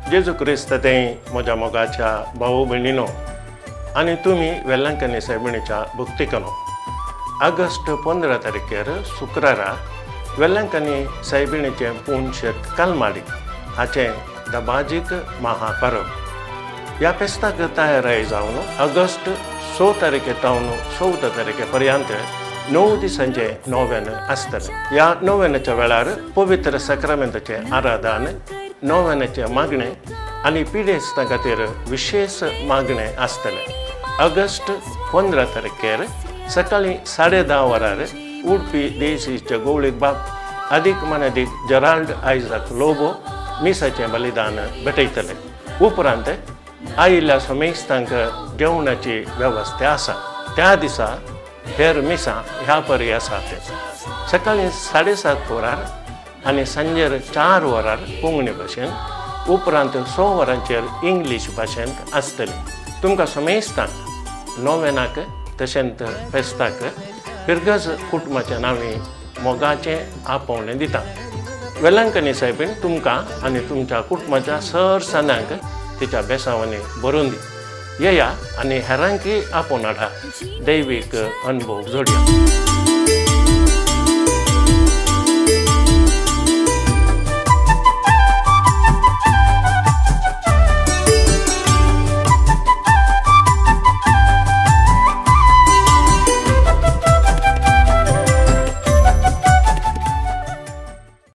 जेजू क्रिस्त तें म्हज्या मोगाच्या भाऊ भयणीनो आनी तुमी वेलंकनी सायबिणीच्या भक्तिकनो, ऑगस्ट 15 तारखेर शुक्रारा वेलंकनी सायबिणीचें पुनशेत कलमाडी हाचें दबाजीक महापरब. ह्या फेस्ताक तयाराय जावन ऑगस्ट 6 तारखे तावन 14 तारखे पर्यंत 9 दिसांचें नोवेन आसतलें. ह्या नोवेनाच्या वेळार पवित्र साक्रामेंताचें आराधन, नोवेनाचें मागणें आनी पिडेस्तां खातीर विशेश मागणें आसतलें. ऑगस्ट 15 तारखेर सकाळीं 10:30 वरार उडपी देशीचे गोवळीक बाब अदीक मानादीक जेराल्ड आयजाक लोबो मिसाचें बलिदान भेटयतले. उपरांत आयिल्ल्या समेस्तांक जेवणाची वेवस्था आसा. त्या दिसा हेर मिसां ह्या परी आसात: सकाळीं 7:30 वरार आनी सांजेर 4 वरार कोंकणी भाशेन, उपरांत 6 वरांचेर इंग्लीश भाशेंत आसतली. तुमकां समेस्तांक नोवेनाक तशेंच फेस्ताक फिरगज कुटुंबाच्या नांवी मोगाचें आपोवणें दिता. वेलंकनी सायबीण तुमकां आनी तुमच्या कुटुंबाच्या सर सणांक तिच्या बेसांवांनी भरून दी. येया आनी हेरांकय आपोवन हाडा. दैवीक अनुभव जोडया.